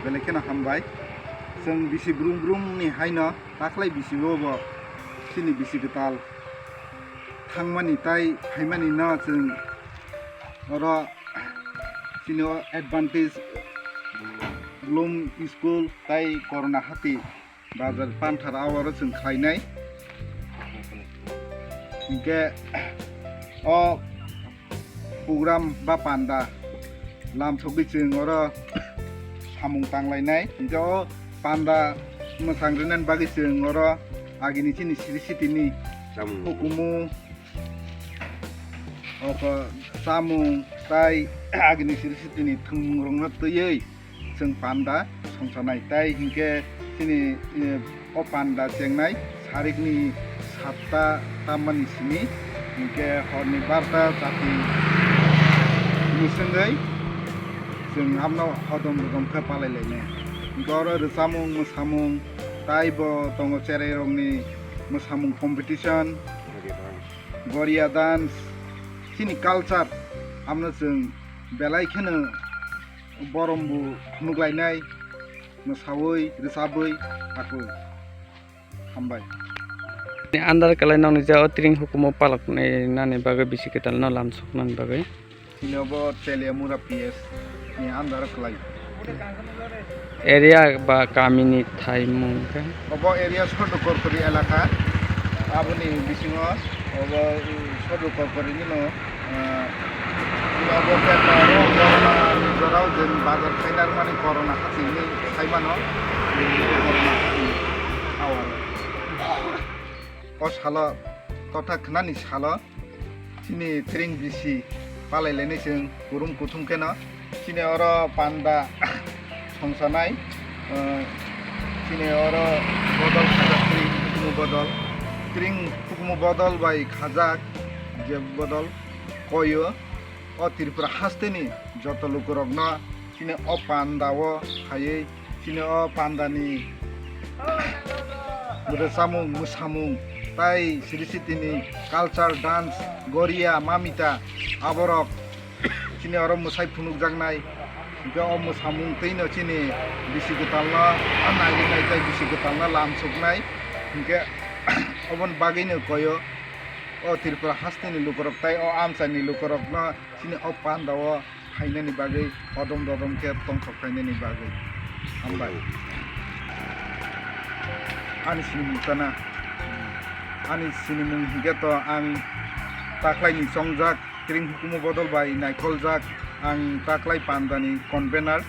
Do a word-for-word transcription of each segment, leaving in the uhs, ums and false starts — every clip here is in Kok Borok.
Belai kheno hambai. Chwng bisi brum brum ni haino taklai bisi o bo chini bisi kwtal thangmani tai phaimani no chwng oro chini o advantage Bloom School tai Corona Hati Bazar Panthar awaro chwng khlainai. Hinkhe o program ba panda lamsogwi chwng oro samung tanglainai. Hinkhe o panda mwsang rinani bagwi chwng oro agini chini siri sitini Samung. hukumu, oko samung tai agini siri sitini thwngmungrokno twiwi chwng panda songsanai. Tai hinkhe chini, eh, o panda chengnai sarikni satta tammani simi, hinkhe horni barta chati mwswngwi chwng amno hodom rodom khe palailainai. Hinkhe oro rwchapmung, mwsamung, taibo tongo cherairokni mwsamung competition, Goria dance, chini culture, amno chwng belai kheno borombo phunuk lainai, mwsawi, rwchabwi, ako. Hambai. Ni andar kalai nokni ja o tring hukumo palak nai nani bagwi bisi kwtal no lamsok nani bagwi. Chini obo Teliamura P S ni andar kalai. Area ba kami ni thaimung khe? Obo area Sodu Korkori elaka. Aboni bisingo obo, uh, Sodu Korkori nino, uh, obo Corona ni jorao je bazar khainarmani Corona hati hinwi saimano, Corona hati awar. O salo, totha khnani salo, chini tring bisi palailainai chwng kurum kuthum kheno. Chini oro panda songsanai, eh, chini oro bodol khajak tring hukumu bodol. Tring hukumu bodol bai khajak je bodol koyo. O Tripura hasteni joto lukurokno chini o panda o phaiwi chini o pandani rwchapmung, mwsamung, tai siri sitini culture, dance, goria, mamita, aborok chini oro mwsai phunukjaknai. Hinkhe o mwsamung twino chini bisi kwtalno nairwknai tai bisi kwtalno lamsuknai. Hinkhe oboni bagwino koyo o Tripura hasteni lukurok tai o amchaini lukurokno chini o panda o phainani bagwi hodom dodom khe tongthok phainani bagwi. Hambai. Ani sinimung tana. Ani sinimung hinkhe to ang taklaini chongjak, tring hukumu bodol bai naikoljak, ang taklai pandani convener,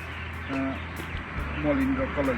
eh, Molindro Koloi.